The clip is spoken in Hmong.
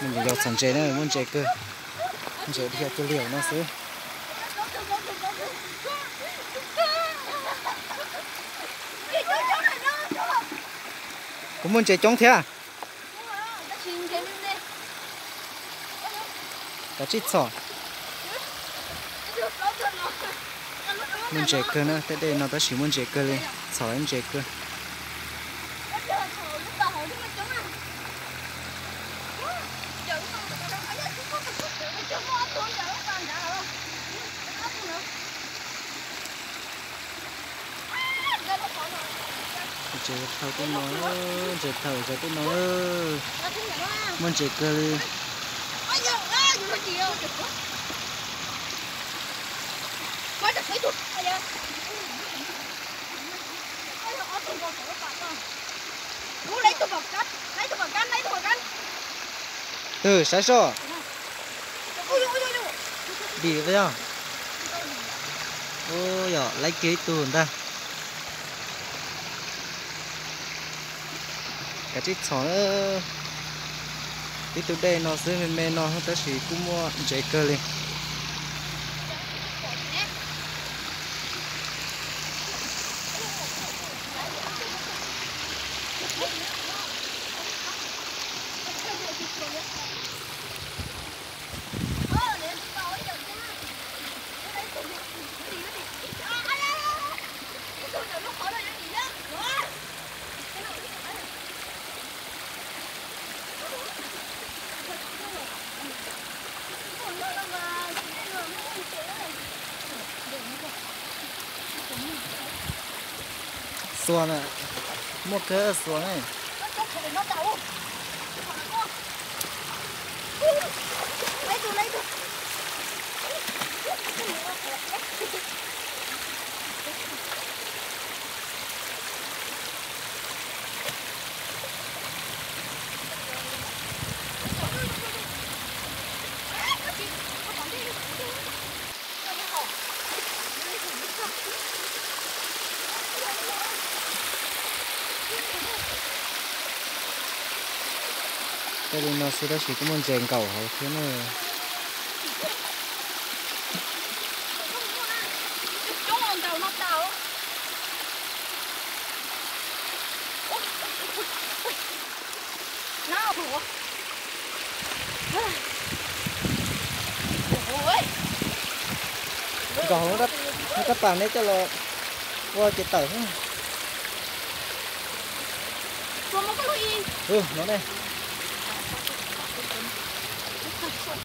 Yog txhom ntses na, muaj ntses kawg. Ntses dhia cuag liam no xwb. Kuv muaj ntses coob thiab. Kav tsij txhom. Muaj ntses kawg na, tej dej no tab sis muaj ntses kawg li, txhom ntses kawg. Ntses thaum tej no, ntses thaum tej no, muaj ntses kawg li. Twg saib soj. Dim yog. Ub, yog laib kiag ib tug ntag. Kav tsij txhom. Ib tug dej no xwb me me no tab sis kuj muaj ntses kawg li. Xuas na, muaj kawg xuas ne. Tej li no xwb tab sis kuj muaj ntses nkaum hauv thiab na. Nkaum hauv, muab kab pas neb coj los ua ces tawm xwb. No ne.